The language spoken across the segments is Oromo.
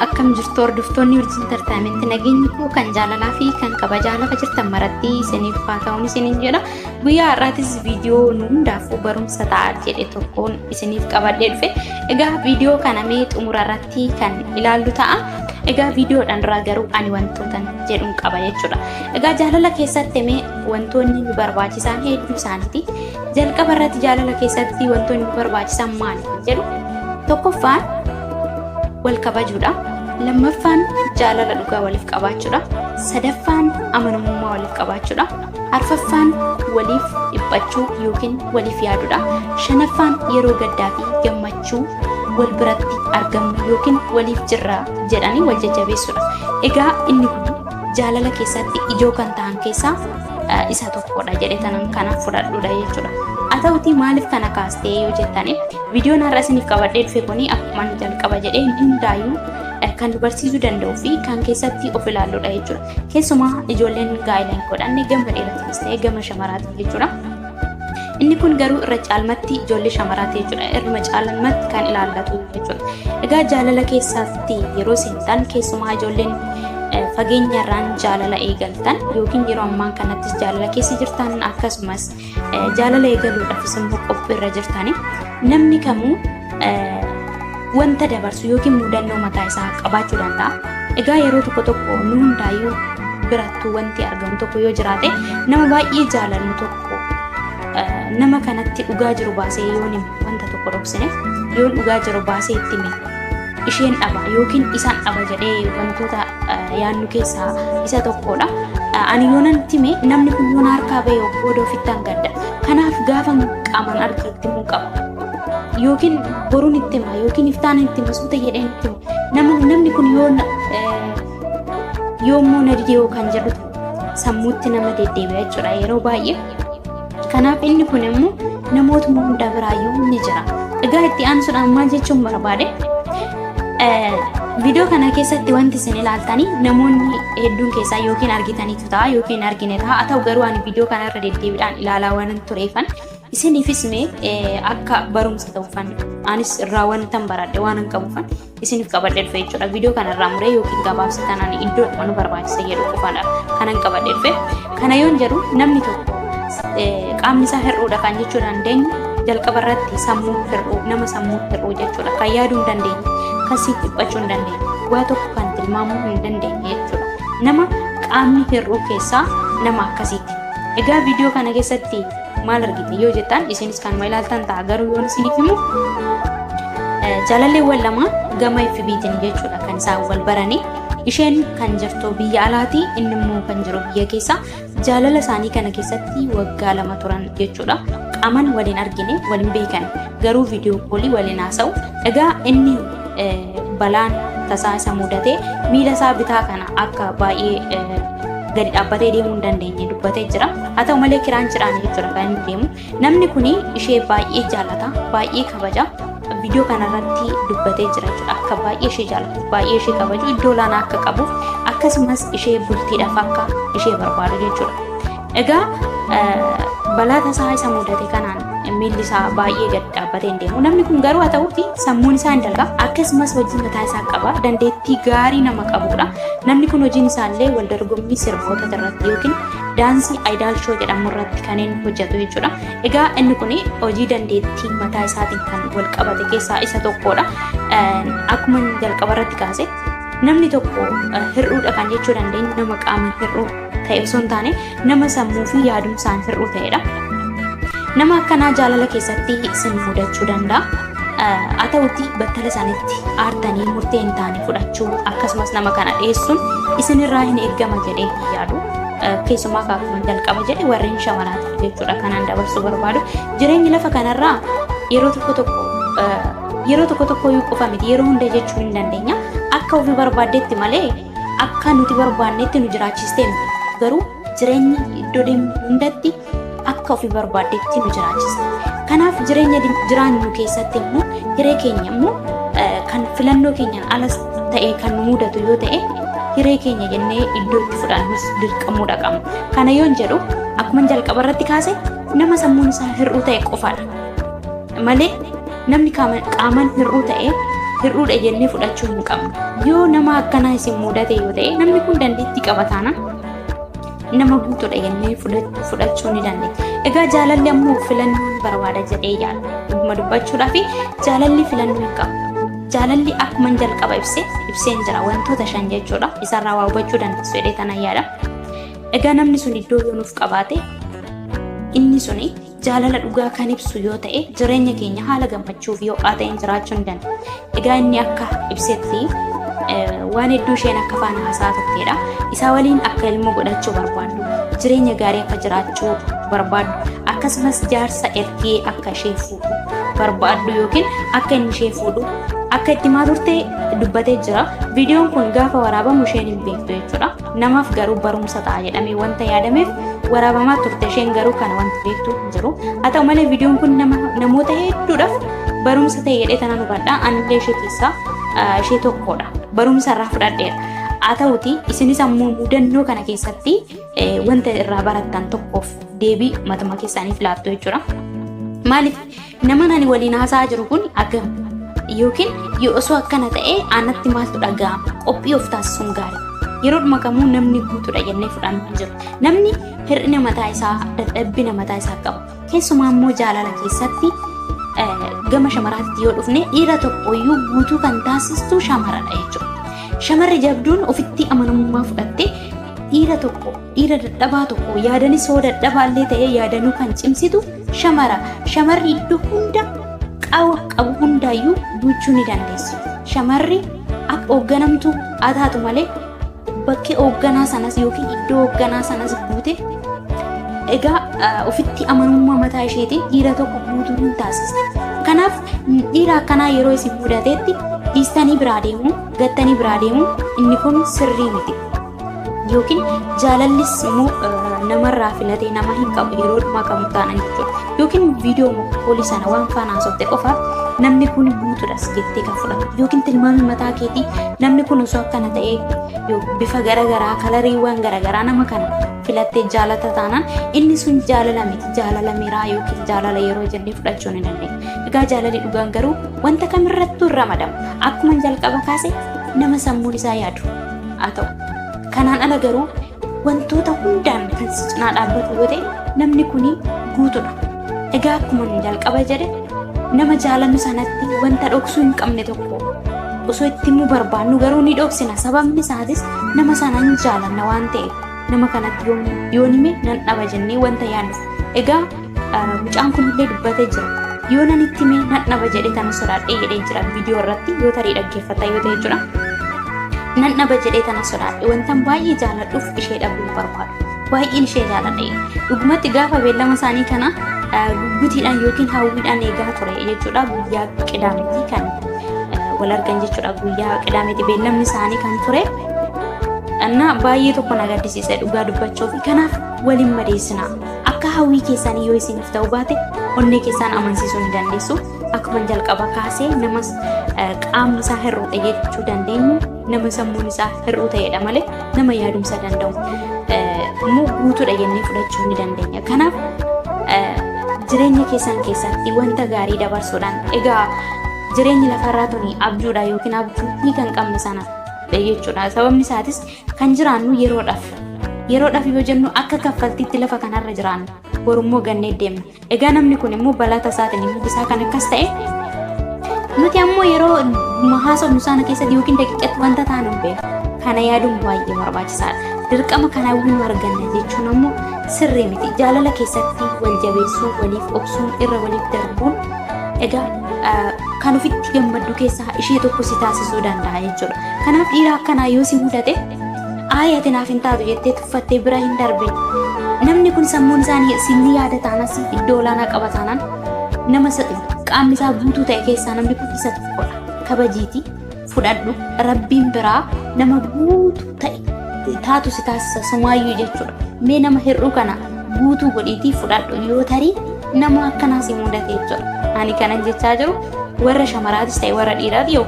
Akkam jirtu hordoftoonni Urjii Intartaayimentii, nageenyi koo kan jaalalaa fi kan kabajaa lafa jirtan maratti isiniif haa ta'uun isiniin jedha. Guyyaa har'aatis viidiyoo nu hundaafuu barumsa ta'a jedhe tokkoon isiniif qabadhee dhufe. Egaa viidiyoo kana mee xumura irratti kan ilaallu ta'a. Egaa viidiyoodhaan duraa garuu ani wantootan jedhuun qaba jechuudha. Egaa jaalala keessatti mee wantoonni nu barbaachisan hedduu isaaniiti. Jalqaba irratti jaalala keessatti wantoonni nu barbaachisan maali kan jedhu, tokkoffaan wal kabajuudha. Lammaffaan jaalala dhugaa waliif qabaachuudha. Sadaffaan amanamummaa waliif qabaachuudha. Arfaffaan waliif dhiphachuu yookiin waliif yaaduudha. Shanaffaan yeroo gaddaa fi gammachuu wal biratti argamu yookiin waliif jirra jedhanii wal jajjabeessuudha. Egaa inni kun jaalala keessatti ijoo kan ta'an keessaa isa tokkodha jedhe tanan kana fudhadhudha jechuudha. Haa ta'utii maaliif kana kaastee yoo jettani, viidiyoon har'a isiniif qabadhee dhufe kuni akkuma jalqaba jedhee hundaayyuu kan nu barsiisuu danda'uu fi kan keessatti of ilaalludha jechuudha. Keessumaa ijoolleen gaa'ela hin godhanne gama dhiiratiinis ta'e gama shamaraatiin jechuudha. Inni kun garuu irra caalmatti ijoollee shamaraati jechuudha. Irruma caalmatti kan ilaallatu jechuudha. Egaa jaalala keessatti yeroo seentan, keessumaa ijoolleen fageenyarraan jaalala eegaltan yookiin yeroo ammaan kanattis jaalala keessa jirtan, akkasumas jaalala eegaluudhaafis immoo qophiirra jirtani, namni kamuu wanta dabarsu yookiin mudannoo mataa isaa qabaachuu danda'a. Egaa yeroo tokko tokko nu hundaayyuu birattuu wanti argamu tokko yoo jiraate, nama baay'ee jaalannu tokko nama kanatti dhugaa jiru baasee yoon hime, wanta tokko dhoksine yoon dhugaa jiru baasee itti hime, isheen dhaba yookiin isaan dhaba jedhee wantoota yaadnu keessaa isa tokkodha. Ani yoonan itti hime, namni kun yoona harkaa ba'e booda ofittan gadda. Kanaaf gaafa qaamaan arge itti himuu qaba. Yookiin boruun itti hima yookiin iftaan itti hima, suuta jedheen itti hima. Namni kun yoommoo na didee kan jedhutu sammuutti nama deddeebi'a jechuudha yeroo baay'ee. Kanaaf inni kun immoo namootuma hunda biraayyuu ni jira. Egaa itti aansuudhaan maal jechuun barbaade? Viidiyoo kana keessatti wanti isin ilaaltanii namoonni hedduun keessaa yookiin argitaniitu ta'a yookiin argine ta'a. Haa ta'u garuu ani viidiyoo kana irra deddeebiidhaan ilaalaa waan tureefan isiniifis mee akka barumsa ta'uufan, anis irraa wantan baradhe waan hin qabuufan isiniif qabadhe dhufe jechuudha. Viidiyoo kana irraa muree yookiin gabaabsa tanaan iddoo nu barbaachisa jedhu qofaadha kanan qabadhe dhufe. Kana yoon jedhu, namni tokko qaamni isaa hir'uudha kan jechuu dandeenyu jalqaba irratti sammuu hir'uu, nama sammuu hir'uu jechuudha. Kan yaaduu hin dandeenye, kan siif dhiphachuu hin dandeenye, waa tokko kan tilmaamuu hin dandeenye jechuudha. Nama qaamni hir'uu keessaa nama akkasiiti. Egaa viidiyoo kana keessatti maal argite yoo jettan, isinis kanuma ilaaltan ta'a, garuu yoon isiniif himu, jaalalleewwan lama gama FB'tiin jechuudha kan isaan wal baranii. Isheen kan jirtu biyya alaati, inni immoo kan jiru biyya keessa. Jaalala isaanii kana keessatti waggaa 2 turan jechuudha. Qaaman waliin argine, waliin beekan, garuu viidiyoo koolii waliin haasa'u. Egaa inni balaan tasaa isa mudate miila isaa bitaa kana akka baay'ee gadi dhaabbatee deemuu hin dandeenye dubbatee jira. Haa ta'u malee kiraanchiidhaan jechuudha kan inni deemu. Namni kun ishee baay'ee jaalata, baay'ee kabaja. Viidiyoo kanarratti dubbatee jira jechuudha. Akka baay'ee ishee jaalatu, baay'ee ishee kabaju, iddoo olaanaa akka qabuuf, akkasumas ishee bultiidhaaf akka ishee barbaadu jechuudha. Egaa balaa tasaa isa mudate kanaan miilli isaa baay'ee gad dhaabbatee hin deemu. Namni kun garuu haa ta'uuti sammuun isaa hin dalga. Akkasumas hojii mataa isaa qaba. Dandeettii gaarii nama qabudha. Namni kun hojiin isaallee wal dorgommii sirboota irratti yookiin daansii idol show jedhamu irratti kan inni hojjetu jechuudha. Egaa inni kun hojii dandeettii mataa isaatiin kan wal qabate keessaa isa tokkodha. Akkuma jalqaba irratti kaase, namni tokko hir'uudha kan jechuu dandeenyu nama qaama hir'uu ta'e osoo hin taane nama sammuu fi yaadumsaan hir'uu ta'edha. Nama akkanaa jaalala keessatti isin mudachuu danda'a. Haa ta'uti battala isaanitti aartanii murtee hin taane fudhachuu, akkasumas nama kana dhiyeessuun isinirraa hin eeggama jedhee yaadu. Keessumaa akkuma jalqaba jedhe warreen shamaraatiif jechuudha kanaan dabarsuu barbaadu. Jireenyi lafa kanarraa yeroo tokko tokko, yeroo tokko tokko iyyuu qofa miti, yeroo hunda jechuu hin dandeenya. Akka ofii barbaaddetti malee akka nuti barbaannetti nu jiraachistee miti. Garuu jireenyi iddoo deemnu hundatti akka ofii barbaaddetti nu jiraachiste. Kanaaf jireenya jiraannu keessatti immoo hiree keenya immoo kan filannoo keenyaan alas ta'e kan nu mudatu yoo ta'e, hiree keenya jennee iddoo itti fudhannus dirqamuudha qabna. Kana yoon jedhu, akkuma jalqaba irratti kaase, nama sammuun isaa hir'uu ta'e qofaadha. Malee namni qaamaan hir'uu ta'e Hir'uudha jennee fudhachuu hin qabnu. Yoo nama akkanaa isin mudate yoo ta'e namni kun dandeettii qaba taanaan nama guutuudha jennee fudhachuu ni dandeenya. Egaa jaalalli ammoo filannoo ni barbaada jedhee yaada. Dhuguma dubbachuudhaaf jaalalli filannoo hin qabu. Jaalalli akkuma jalqaba ibse ibseen jira wantoota 5 jechuudha. Isarraa waa hubachuu dandeessu jedhee tanan yaada. Egaa namni sun iddoo yoo nuuf qabaate inni suni jaalala dhugaa kan ibsu yoo ta'e jireenya keenya haala gammachuu fi ho'aa ta'een jiraachuu ni danda'a. Egaa inni akka ibsetti waan hedduu isheen akka faana haasaa turteedha. Isaa waliin akka ilmoo godhachuu barbaaddu, jireenya gaarii akka jiraachuu barbaaddu, akkasumas jaarsa ergee akka ishee fuudhu barbaaddu yookiin akka inni ishee fuudhu akka itti himaa turte dubbatee jira. Viidiyoon kun gaafa waraabamu isheen hin beektu jechuudha. Namaaf garuu barumsa ta'a jedhamee wanta yaadameef waraabamaa turte isheen garuu kana wanti beektu hin jiru. Haa ta'u malee viidiyoon kun namoota hedduudhaaf barumsa ta'e jedhee tanan hubadha. Anillee ishee keessaa ishee tokkodha. Barumsa irraa fudhadheera. Haa ta'uti isinis ammoo mudannoo kana keessatti wanta irraa barattan tokkoof deebii matuma keessaniif laattu jechuudha. Maaliif nama ani waliin haasa'aa jiru kun agam yookiin yoo osoo akkana ta'e anatti maaltu dhaga'ama qophii of taasisuun gaarii. Yeroodhuma kamuu namni guutuudha jennee fudhannu hin jiru. Namni hir'ina mataa isaa dadhabbina mataa isaa qaba. Keessumaa immoo jaalala keessatti gama shamaraatti yoo dhufne dhiira tokkoyyuu guutuu kan taasistu shamaradha jechuudha. Shamarri jabduun ofitti amanamummaa fudhattee dhiira tokko dhiira dadhabaa tokko yaadanis hoo dadhabaallee ta'ee yaadanuu kan cimsitu shamara. Shamarri iddoo hunda qaawwa qabu hundaayyuu duuchuu ni dandeessu. Shamarri akka hoogganamtu haa taatu malee bakkee hoogganaa sanas yookiin iddoo hoogganaa sanas buute egaa ofitti amanamummaa mataa isheetiin dhiira tokko guutuu hin taasisti. Kanaaf dhiira akkanaa yeroo isin mudatetti dhiistanii biraa deemuu, gattanii biraa deemuu inni kun sirrii miti. Yookiin jaalallis immoo namarraa filatee nama hin qabu yeroo dhumaa qabu taanan jechuudha. Yookiin viidiyoo koolii sana waan faana haasofte qofaaf namni kun guutuudhas jettee kan fudhatu. Yookiin tilmaamni mataa keetii namni kun osoo akkana ta'ee bifa garaagaraa kalariiwwan garaagaraa nama kana filattee jaalata taanaan inni sun jaalala miti jaalala miiraa yookiin jaalala yeroo jennee fudhachuu ni dandeenya. Egaa jaalalli dhugaan garuu wanta kamirrattuu hin ramadamu. Akkuma jalqaba kaase nama sammuun isaa yaadu haa ta'u. Kanaan ala garuu wantoota hundaan kan si cinaa dhaabbatu yoo ta'e namni kun guutuudha. Egaa akkuma jalqaba jedhe nama jaalannu sanatti wanta dhoksuu hin qabne tokko osoo itti himuu barbaannu garuu ni dhoksina. Sababni isaatis nama sana hin jaalanna waan ta'eef nama kanatti yoon hime nan dhaba jennee wanta yaadnuuf. Egaa mucaan kunillee dubbatee jira. Yoo nan itti hime nan dhaba jedhee tana sodaadhee jedhee jira viidiyoo irratti yoo tarii dhaggeeffata yoo ta'e jechuudha. Nan dhaba jedhee tana sodaadhe wantan baay'ee jaaladhuuf ishee dhabuu hin barbaadu. Baay'een ishee jaaladha. Dhugumatti gaafa beellama isaanii kana guggutiidhaan yookiin hawwiidhaan eegaa ture jechuudha. Guyyaa qidaameetii kan wal argan jechuudha. Guyyaa qidaameetii beellamni isaanii kan ture. Annaa baay'ee tokko na gaddisiise dhugaa dubbachuuf. Kanaaf waliin madeessinaa. Akka hawwii keessanii yoo isiniif ta'uu baate onnee keessaan amansiisuu ni dandeessu. Akkuma jalqaba kaasee nama qaamni isaa hir'uudha jechuu dandeenyu nama sammuun isaa hir'uu ta'edha malee nama yaadumsa danda'u immoo guutuudha jennee fudhachuu ni dandeenya. Kanaaf jireenya keessan keessatti wanta gaarii dabarsuudhaan egaa jireenyi lafarraa tuni abjuudha yookiin abjuu hiika hin qabne sana jechuudha. Sababni isaatis kan jiraannu yeroodhaaf. Yeroodhaaf yoo jennu akka kaffaltiitti lafa kanarra jiraanna. Borummoo gannee deemna. Egaa namni kun immoo balaa tasaatiin immoo isaa kan akkas ta'e nuti ammoo yeroo haasofnu sana keessatti yookiin daqiiqatti wanta taanu hin beeku. Kana yaaduun baay'ee barbaachisaadha. Dirqama kana hawwinu arganna jechuun ammoo sirrii miti. Jaalala keessatti wal jabeessuu, waliif obsuun, irra waliif darbuun egaa kan ofitti gammaddu keessaa ishee tokko si taasisuu danda'a jechuudha. Kanaaf dhiira akkanaa yoo si mudate ayi ati naaf hin taatu jettee tuffattee bira hin darbin. Namni kun sammuun isaanii sinni yaada taanaan siif iddoo olaanaa qaba taanaan nama qaamni isaa guutuu ta'e keessaa namni kun isa tokkodha. Kabajiiti fudhadhu rabbiin biraa nama guutuu ta'e taatu si taasisa sumaayyuu jechuudha. Mee nama hir'uu kana guutuu godhiitii fudhadhu yoo tarii nama akkanaa si mudate jechuudha. Ani kanan jechaa jiru warra shamaraatis ta'e warra dhiiraati yoo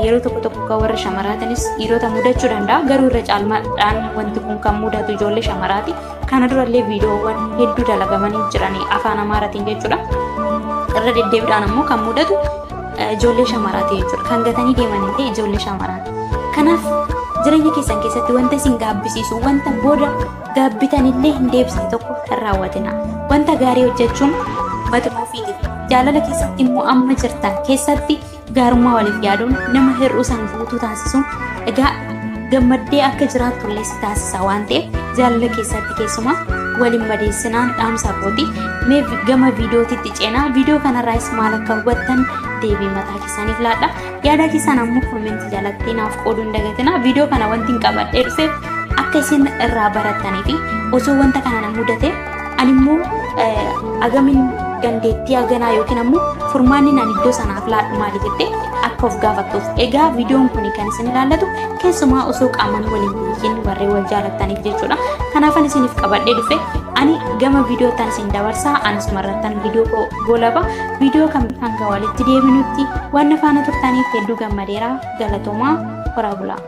yeroo tokko tokko kan warra shamaraatinis dhiirota mudachuu danda'a garuu irra caalmaadhaan wanti kun kan mudatu ijoollee shamaraati. Kana durallee viidiyoowwan hedduu dalagamanii jiranii afaan amaaratiin jechuudha. Irra deddeebiidhaan ammoo kan mudatu Ijoollee shamaraati jechuudha. Kan gatanii deeman illee ijoollee shamaraati. Kanaaf jireenya keessan keessatti wanta isin gaabbisiisu, wanta booda gaabbitan illee hin deebisne tokko hin raawwatina. Wanta gaarii hojjechuun matuma ofiitiif. Jaalala keessatti immoo amma jirtan keessatti gaarummaa waliif yaaduun nama hir'uu san guutuu taasisuun egaa gammaddee akka jiraattu illee si taasisa waan ta'eef jaalala keessatti keessumaa waliin madeessinaan dhaamsa kooti. Mee gama viidiyootitti ceenaa, viidiyoo kanarraas maal akka hubattan deebii mataa keessaniif laadha. Yaada keessan ammoo koomentii jalatti naaf qooduu hin dagatinaa. Viidiyoo kana wanti hin qabadhee dhufeef akka isin irraa barattanii fi osoo wanta kana na mudate ani immoo agamin dandeettii haganaa yookiin ammoo furmaanni ani iddoo sanaaf laadhu maali jettee akka of gaafattuuf. Egaa viidiyoon kun kan isin ilaallatu keessumaa osoo qaamaan waliin beekin warreen wal jaalattaniif jechuudha. Kanaafan isiniif qabadhee dhufe. Ani gama viidiyootaan isin dabarsaa, anasumarrattan viidiyoo golaba. Viidiyoo kan hanga walitti deebinutti waan na faana turtaniif hedduu gammadeera. Galatoomaa, horaa bulaa.